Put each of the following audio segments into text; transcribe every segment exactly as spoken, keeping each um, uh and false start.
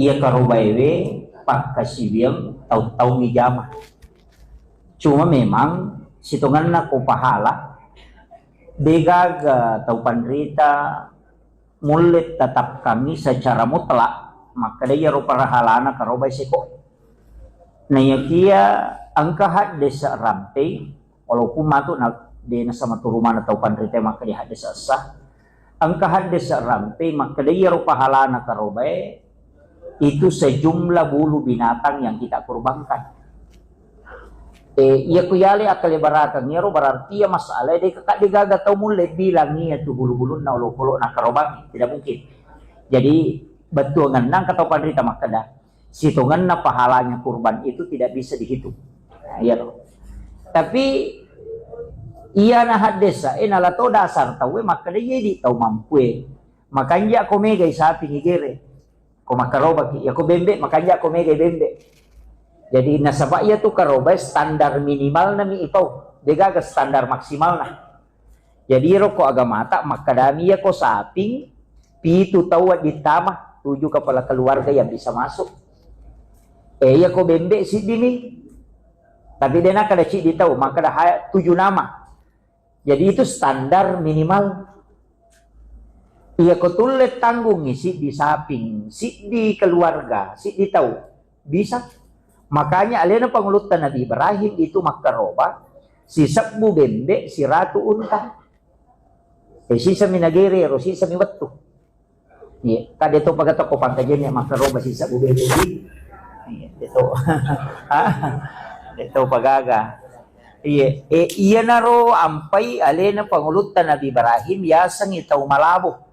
Iya karobaewe pakkasiwiang tau-tau mijama. Cuma memang sitongenna ko pahala, degaga tau panrita mulle tetapkangi secara mutlak makkeda iyaro pahalana karobai seko. Naiyakia engka haddese rampei, walaupun matu na de nasama turumana tau panrita makkeda haddese essa, engka haddese rampei makkeda iyaro pahalana karobae itu sejumlah bulu binatang yang kita kurbankan. Eh, iya ku yale akkalebarakeng iyaro berarti iya masalah de kakak degaga tau mulle bilang iya tu bulu-bulunna olokolo na karobangi, tidak mungkin. Jadi bettuangenna engka tau panrita makkeda sitongenna pahalanya kurban itu tidak bisa dihitung. Nah, iya loh. Tapi iya na haddesa eh nala to dasar tau eh makkeda iya di tau mampu eh. Makanja ko mega isapi ngigere. Ko makkarobaki, ya ko bembe, makanja ko mega bembe. Jadi nasaba iya tu karobai standar minimal nami ipau, degaga standar maksimal na. Jadi ro ko agamata makkadami iya ko saping pitu tau ditama tujuh kepala keluarga yang bisa masuk. Eh iya ko bembe siddi mi. Tapi dena kada ciddi tau, makkada tujuh nama. Jadi itu standar minimal. Iya ko tulle tanggungi siddi saping, siddi keluarga, siddi tau. Bisa. Makanya alena pangulutta Nabi Ibrahim itu makkaroba sisebbu bembe siratu unta. Eh, sisa minagere ro, sisa mi wettu. Iya, ka de to paga tokko pangkajenne makkaroba sisa bubebe. Iya, de to. De to pagaga. Iya, eh, iyanaro ampai alena pangulutta Nabi Ibrahim yasengi tau malabo,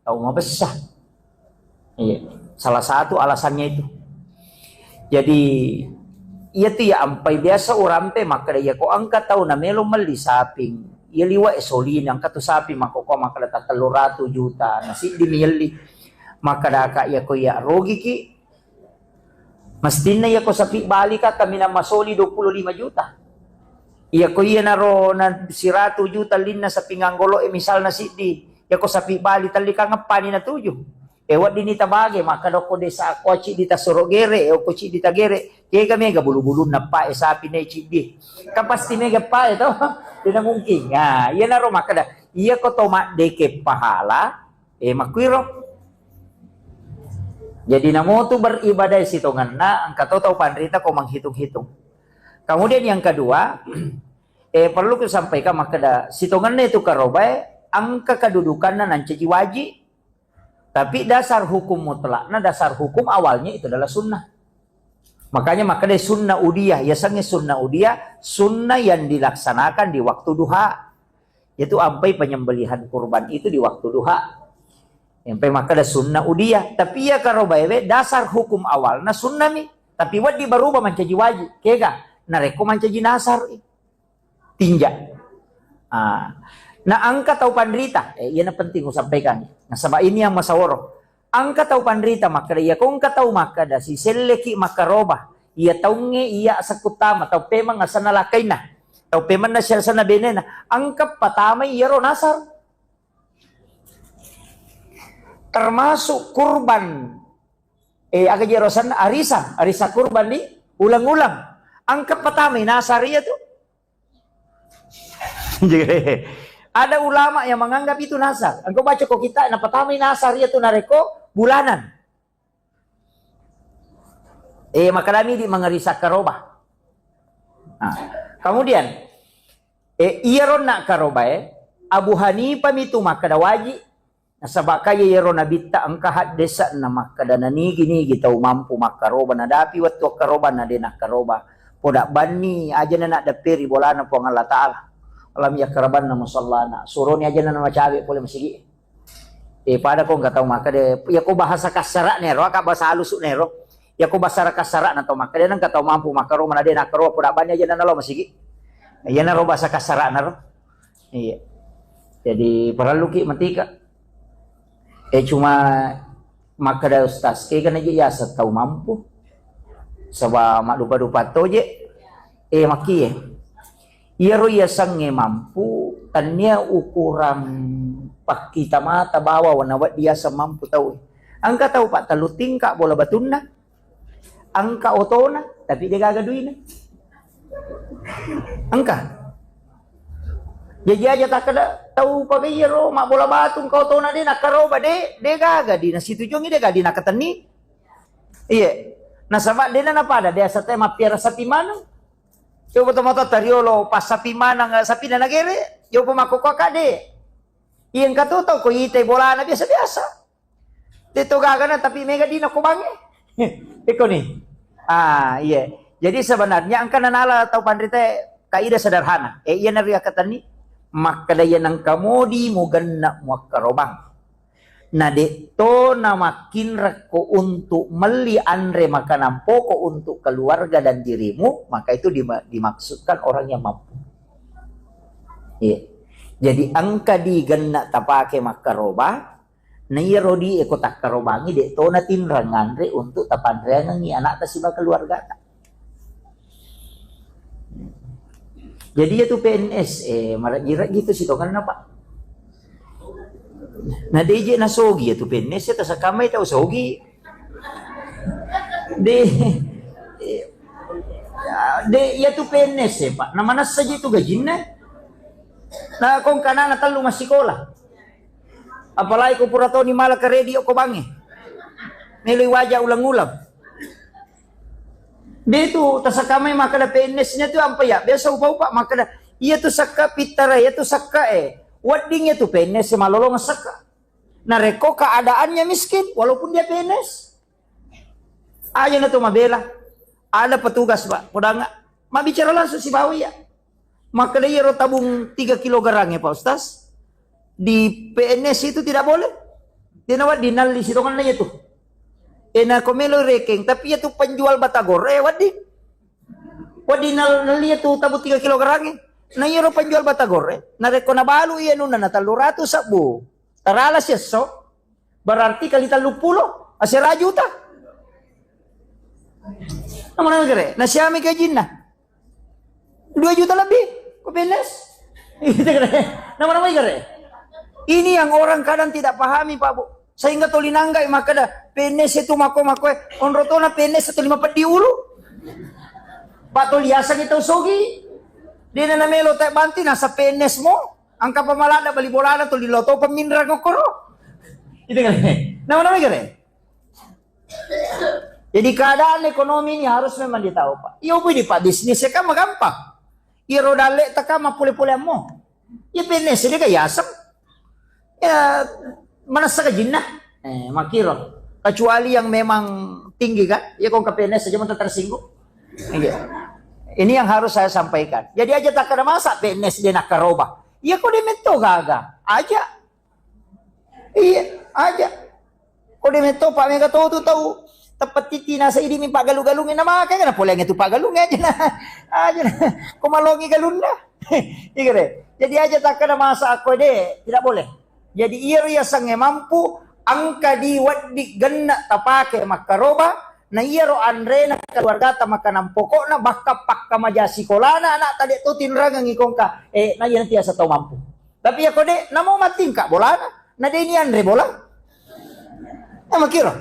tau mabessa. Iya, salah satu alasannya itu. Jadi iya tu ya ampai biasa urampe makkeda iya ko engka tau na melo melli saping. Iya liwa e solini engka tu saping makko ko makkeda ta tellu ratu juta na siddi mi yelli. Makkeda ka iya ko iya rogiki. Mestinna iya ko sapi bali ka kaminang masoli dua puluh lima juta. Iya ko iya naro na siratu juta linna sapi nganggolo e misalna siddi. Iya ko sapi bali telli ka ngeppani na tuju. E weddinni tabage makkeda ko desa ko ciddi tasoro gere, e ko ciddi tagere, kega mega bulu-bulunna pa e sapi ne ciddi. Kan pasti mega pa e to. Tidak mungkin. Nah, iyanaro makkeda, iya ko to maddeke pahala, e makkuiro. Jadi namotu beribadah sitongenna engka to tau panrita ko menghitung-hitung. Kemudian yang kedua, eh perlu kusampaikan makkeda sitongenna itu karobae engka kedudukanna nancaji waji. Tapi dasar hukum mutlakna, dasar hukum awalnya itu adalah sunnah. Makanya makkeda sunnah udiyah, yasengnge sunnah udiyah, sunnah yang dilaksanakan di waktu duha. Yaitu ampai penyembelihan kurban itu di waktu duha. Ampai makkeda sunnah udiyah, tapi iya karobaewe dasar hukum awalna sunnah mi. Tapi wedding berubah mancaji wajib. Kega? Narekko mancaji nasar. Tinja. Ah. Na engka tau panrita, eh, iyana penting usampaikan. Nasaba ini yang masaworo. Engka tau panrita makkeda, iya ko engka tau makkeda, siselleki makkaroba. Iya taungnge iya sekuttama, tau pemeng asenna lakainna. Tau pemenna siasenna benena. Engka patamai iyaro nasar. Termasuk kurban. Eh, aga jero asenna arisan, arisan kurban di ulang-ulang. Engka patamai nasar iya tu. Ada ulama yang menganggap itu nasar. Engkau baca ko kita, napatamai nasar iya tu narekko bulanan. Eh, makkadami di mangerisa karoba. Nah, kemudian, eh, iyaro na karobae, Abu Hanifah mitu makkada wajib. Nasaba kaya iyaro nabitta engka haddese'na makkeda nanigi-nigi tau mampu makkaroba, nadapi wettu akkarobanna de nakkaroba. Poda banni aja na naddepperi bolana Puang Allah Ta'ala. Alam yakkarabanna musallana. Suroni aja na macawe pole masigi. Eh, pada ko engka tau makkeda, iya ko bahasa kassara'na ero, aka bahasa halusu'na ero. Iya ko bahasa kassara'na tau makkeda, engka tau mampu makkaroba, na de nakkaroba, poda banni aja na nalo masigi. Iyanaro bahasa kassara'na ro. Iya. Jadi parelluki matika. Eh, cuma makkeda ustaz, kega naji yaseng tau mampu. Saba maddupa-dupa toje. Eh, makkie. Iyaro yasengnge mampu, tania ukuran pakkita mata bawa wana weddi yaseng mampu tau. Engka tau, Pak, tellu tingka bola batunna, engka otona, tapi de' gaga duina. Engka. Jaji aja takkeda tau, Pak, iyaro mabbola batu engka otona de' nakkaroba, de', de' gaga dina situjuangngi, de' gaga dina katenni. Iya. Nasaba de'na napada, de' asa te mappiara sapi maneng. Coba to matoatta riolo, pas sapi maneng, sapina nagere, coba makkokkoe ka de'. Iya, engka to tau ko itai bolana biasa-biasa. De' to gagana, tapi mega dina ko bangnge. Iko ni. Ah, iya. Jadi sebenarnya engka nanala tau panrita kaidah sederhana. Eh, iya nari akkatenni. Makkeda iya nengka modi mugenna muakkarobang. Na de' to namakkinrekko untuk melli anre makanan pokok untuk keluarga dan dirimu, maka itu dima-, dimaksudkan orang yang mampu. Iya. Jadi engka di genna tapake makkaroba, na iyaro di e ko takkarobangi de' to natinreng anre untuk tapanreangengi anakta siba keluargata. Jadi iya tu P N S, eh, marajji-rajji tu sitongenna, Pak. Na de' je nasogi iya tu P N S, ya tasakamai tau sogi. De', de' iya tu P N S, eh, Pak. Na manessa je tu gajinna. Na kongkana na tellu massikola. Apalagi ko pura toni mala karedi ko bangnge. Meloi waja ulang-ulang. De' tu tasakamai makkeda P N S-nya tu ampa ya. Biasa upa-upa makkeda, iya tu sakka pittara, iya tu sakka e. Wedding iya tu P N S malolong sakka. Narekko keadaannya miskin, walaupun dia P N S. Aja na tu mabela. Ada petugas, Pak, podanga. Mabbicara langsung sibawa iya. Makkeda iyaro tabung tiga kilogram ya, Pak Ustaz. Di P N S itu tidak boleh. Dena wedding nalli sitongenna iya tu. Ena ko melo rekeng, tapi iya tu penjual batagor, eh, wedding. Wedding nal-, nalli iya tu tabung tiga kilogram e. Na iyaro penjual batagor, eh. Narekko nabalu iya nunna na tellu ratus sabbu. Tarala siesso. Berarti kali tellu puluh, asera juta. Nama-nama gere, nasiami gajinna. Dua juta lebih, ko P N S. Nama-nama gere. Ini yang orang kadang tidak pahami, Pak Bu. Sehingga toli nanggai makkeda, P N S itu mako-mako, eh, onro tona P N S itu lima peddi ulu. Pak toli asa kita usogi. Dia nana melo tak banti, nasa P N S mo. Engka pamalada bali bolana tuli lo to peminrang okkoro. Itu kan. Nama-nama gere. Jadi keadaan ekonomi ini harus memang ditahu, Pak. Iya, upu di Pak bisnis ya kan gampang. Iya roda le taka mapule-pule ammo. Iya P N S dia kayak asam. Ya manassa ka jinna. Eh, makiro. Kecuali yang memang tinggi kan. Iya kok ke P N S aja mau tersinggung. Iya. Ini yang harus saya sampaikan. Jadi aja tak ada masa P N S dia nak karoba. Iya kok dia metto gaga. Aja. Iya, aja. Ko de metto pa mega to tu tau teppetiti nasa idi mi paggalu-galungi na maka kana poleng tu paggalungi aja na. Aja na. Ko malongi galunna. Iya de. Jadi aja takkada masa akko de, tidak boleh. Jadi iya riasengnge mampu engka di wedding genna tapake makkaroba, na iyaro anrena keluargata makanan pokokna bakka pakkamaja sikolana anakta de to tinrangengi kongka, eh, na iya nanti asa tau mampu. Tapi ya kode namo matingka bolana. Na de ni anre bola. Nama kira.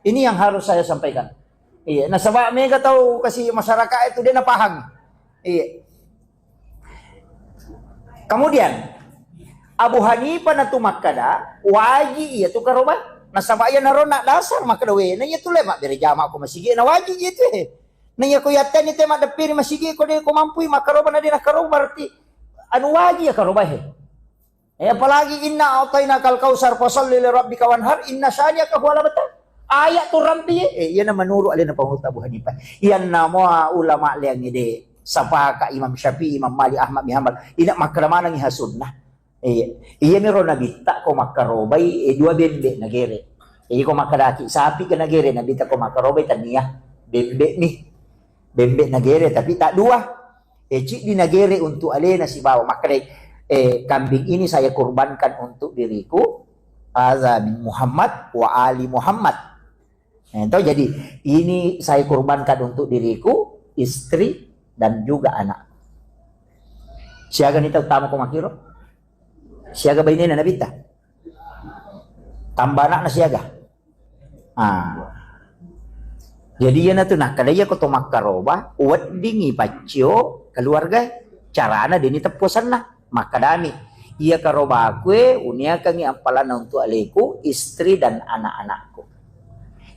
Ini yang harus saya sampaikan. Iya, nasaba mega tau kasi masyarakat itu de napahang. Iya. Kemudian Abu Hanifah natu makkada waji iya tu karoba. Nasaba iya naro nak dasar makkada we na iya tu le mabbere jama ko masigi na waji iya tu he. Na iya ko yattani te maddeppiri masigi ko de ko mampui makkaroba na de nakkaroba berarti anu waji ya karoba he. Eh, apalagi inna a'tainakal kautsar fasalli li rabbika wanhar inna syani'aka huwal abtar. Ayat tu rampi, eh, iyana menurut alena Pangulutta Abu Hanifah. Iyanna mua ulama liang ede, sapaka Imam Syafi'i, Imam Malik, Ahmad bin Hanbal. Ina makkada manengi ha sunnah. Eh, iya miro nabitta ko makkarobai, eh, dua bembe nagere. Eh, ko makkadaki sapi ke nagere nabitta ko makkarobai tania bembe ni. Bembe nagere tapi tak dua. Eh, ciddi nagere untuk alena sibawa makkedai, eh, kambing ini saya kurbankan untuk diriku, hadza min Muhammad wa ali Muhammad. Eh, toh, jadi ini saya kurbankan untuk diriku, istri dan juga anak. Siaga ni tau tama ko makiro? Siaga bainena nabitta? Tambah anakna siaga? Ah. Jadi iyanatu nakkeda iya ko to makkaroba, weddingi paccio keluarga, carana deni teppu asenna. Makkedami, iya karobakue uniakangi appalanna untuk aleku, istri dan anak-anakku.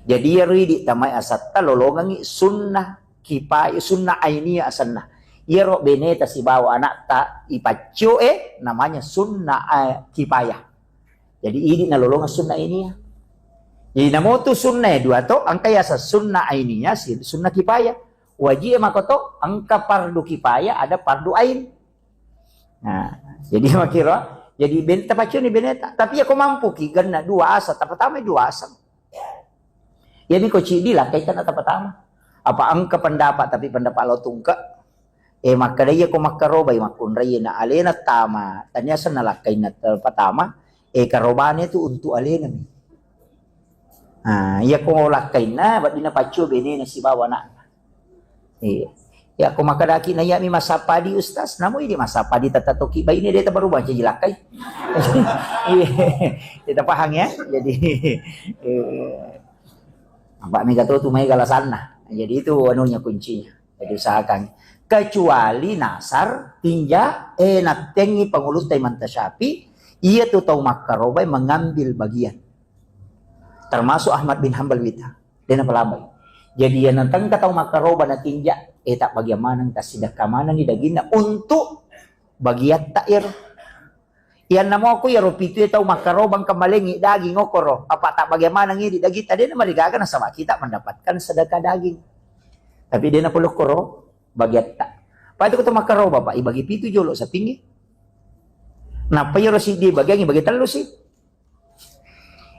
Jadi iyaro idi tamai asatta lolongangi sunnah kipaya, sunnah ainiyah asenna. Iyaro beneta sibawa anakta ipaccio e namanya sunnah, eh, kipaya. Jadi idi nalolongeng sunnah ainiyah. Jadi namotu sunnah e dua to, engka yaseng sunnah ainiyah, si-, sunnah kipaya. Wajib e makoto, engka fardu kipaya, ada fardu ain. Nah, jadi makiro, jadi ben-, tapaccioni beneta. Tapi iya ko mampuki genna dua asa, tapatama dua asa. Iyami ko cidi lakkai kana tapatama. Apa engka pendapat, tapi pendapat lo tungke. Eh, makkeda iya ko makkarobai makkunrai na alena tama, tania senna lakkainna te-, patama, eh, karobane tu untuk alena mi. Ah, iya ko lakkainna, weddinna paccio benena sibawa anakna. Iya. Ya ko makkedaki na iya mi massapadi, Ustaz, namo idi massapadi tata toki baine de tabaru baca jilakkai. Iya. Kita paham ya? Jadi, eh, apa mega tu, tu mai galasanna. Jadi itu anunya kuncinya. Jadi usahakan. Kecuali nasar, tinja, eh, nattengi pangulutta Imam Syafi'i, iya tu tau makkarobai mengambil bagian. Termasuk Ahmad bin Hambal wita. Dena palabai. Jadi iya natengka tau makkaroba natinja, eh, tak bagian maneng, tak sidakka manengi daginna untuk bagiatta iyaro. Iyanna moko iyaro pitu e tau makkaroba engka malengi daging okoro, apa tak bagian maneng idi dagitta, dena marigaga nasaba kita mendapatkan sedekah daging. Tapi dena polokkoro bagiatta. Pada tu makkaroba, Pak, ibagi pitu jolo sapingi. Nappa iyaro siddi bagiangi bagi tellu si.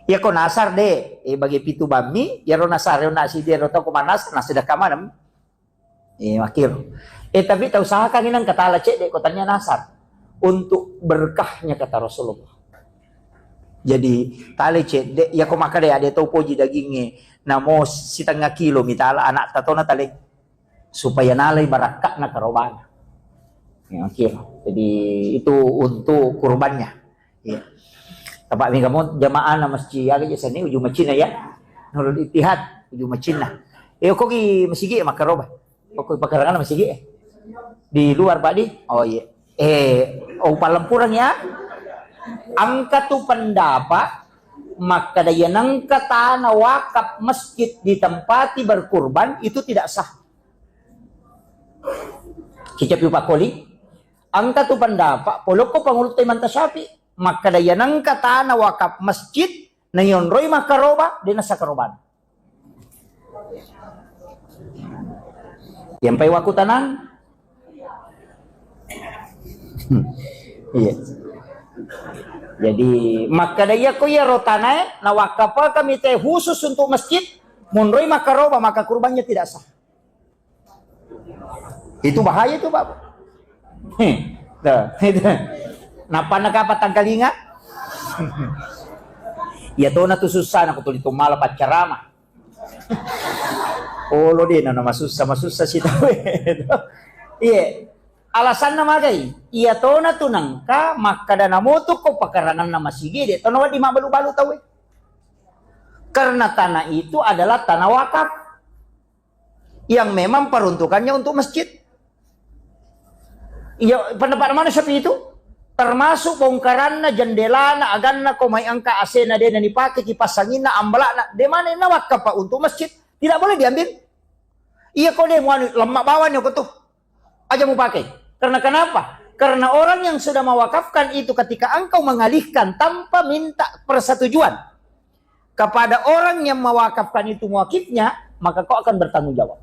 Iya ko nasar de, eh, bagi pitu bammi, iyaro nasar, iyaro nasi, iyaro tau ko manas, nasi sedekah maneng. Eh, makkiro. Eh, tapi tau usahakan inang katala cedde ko tania nasar. Untuk berkahnya kata Rasulullah. Jadi, tale cedde, iya ko makkeda ade tau poji dagingnge, namo setengah kilo mitala anak tatona tale. Supaya nalai barakka'na karobana. Ya, oke. Jadi, itu untuk kurbannya. Iya. Tapak mega mo jamaah na masjid aga je seni ujung macina ya. Nurul Ittihad ujung macina. Eh, ko ki masigi ya makkaroba. Ko ki pakarangan masigi ya. Di luar, Pak, di? Oh, iya. Eh, oh, palempurang ya. Engka tu pendapat makkeda iya nengka tanah wakaf masjid ditempati berkurban itu tidak sah. Kicapi upakkoli, engka tu pendapat polokko pangulutta Imam Syafi'i makkeda iya nengka tanah wakaf masjid naionroi makkaroba, de nasa karobana. Yang pai wakutanang. Hmm. Iya. Jadi, makkeda iya ko iyaro tanae, na wakafakami te khusus untuk masjid, monroi makkaroba, maka kurbannya tidak sah. Itu bahaya itu, Pak. Heh, tuh, itu. Nappa nakapa tangkalinga? Iya tona tu susah, nak tuli tu malah paccarama. Olo de na masussa, masussa si tau. Iya. Alasanna magai? Iya tona tu nangka makkada namotu ko pakaranganna masigi de tona waddi mabbalu-balu tau. Karena tanah itu adalah tanah wakaf yang memang peruntukannya untuk masjid. Iya, pendapat mana Syafi'i itu? Termasuk bongkaranna, jendelana, aganna, ko mai engka A C-na de na dipake, kipas anginna, ambalakna, de mana na wakaf, Pak, untuk masjid, tidak boleh diambil. Iya, ko de muanu lemma bawang ko tu. Aja mupake. Karena kenapa? Karena orang yang sudah mewakafkan itu ketika engkau mengalihkan tanpa minta persetujuan kepada orang yang mewakafkan itu muakifnya, maka kau akan bertanggung jawab.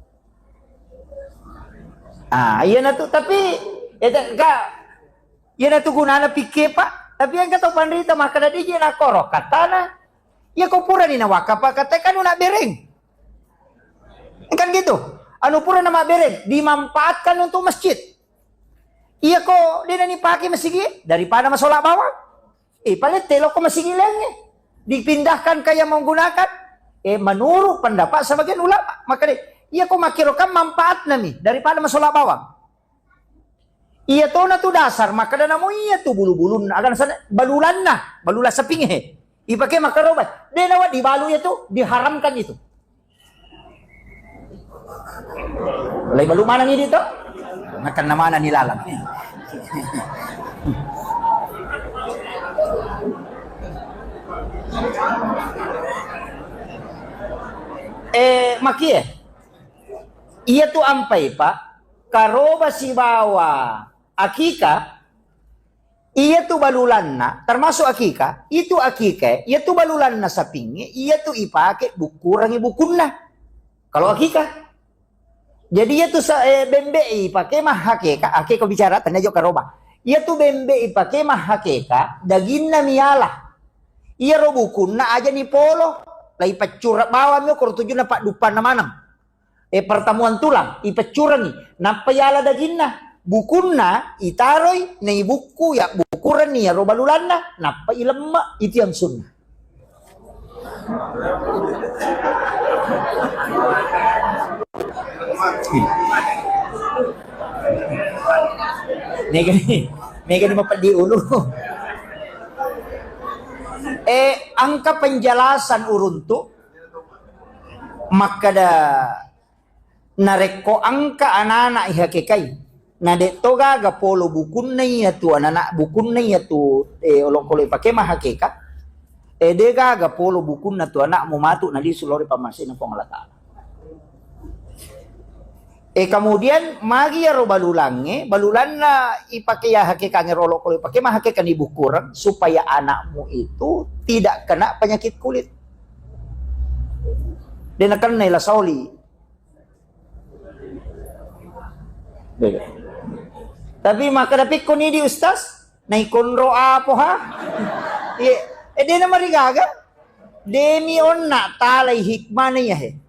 Ah, iya na tu, tapi, eh, tak, enggak, iya na tu gunana pikke, Pak. Tapi yang kata panrita makkada diji na koro, katana, iya ko purani na wakaf, Pak, kata kan nak bereng. Kan gitu. Anu pura na mabbereng, dimanfaatkan untuk masjid. Iya ko, de na dipake masigi, daripada masola bawang. Eh, palette loko masigi laingnge. Dipindahkan ke yang menggunakan. Eh, menurut pendapat sebagian ulama, maka de, iya ko makkiro kan manfaatna mi daripada masola bawang. Iya tona tu dasar, makkada namo iya tu bulu-bulunna, akan sana balulanna, balula sapinge. Ipake makkaroba. De nawa dibalu itu, diharamkan itu. Lai balu maneng idi to? Makanna maneng ni lalang. Eh, makie. Iya tu ampai, Pak. Karoba sibawa akika, iya tu balulanna, termasuk akika, itu akika, iya tu balulanna sapingnge, iya tu ipake bukkurangi bukunna. Kalau akika. Jadi iya tu sa-, eh, bembe ipake mahakeka, akeka bicara, tania jo karoba. Iya tu bembe ipake mahakeka, daginna miala. Iya ro bukunna aja ni polo, lai paccura bawang mi okoro tujunna padduppanna maneng. Eh, pertemuan tulang, ipeccurengi, nappa iala daginna. Bukunna itaroi, naibukku, ya bukurenni iyaro balulanna, nappa ilemme, itu yang sunnah. Mega ni, mega ni mapeddi ulu. Eh, engka penjelasan uruntu makkeda, narekko engka anana ihakekai, na de to gaga polo bukunna iya tu anana, bukunna iya tu, eh, olokolo ipake mahakeka, eh, de gaga polo bukunna tu anakmu matu nalisu lao ri pammasena Puang Allah Ta'ala. Eh, kemudian magi iyaro balulangnge, balulanna ipake iya hakekangnge ro olokolo ipake mahakeka ni bukkureng supaya anakmu itu tidak kena penyakit kulit. De nakennai la saoli. Bebe. Tapi makkeda pikko ni di Ustaz, naikonro apo ha? Iya, eh, dena marigaga. Demi onna talai hikmana iya he.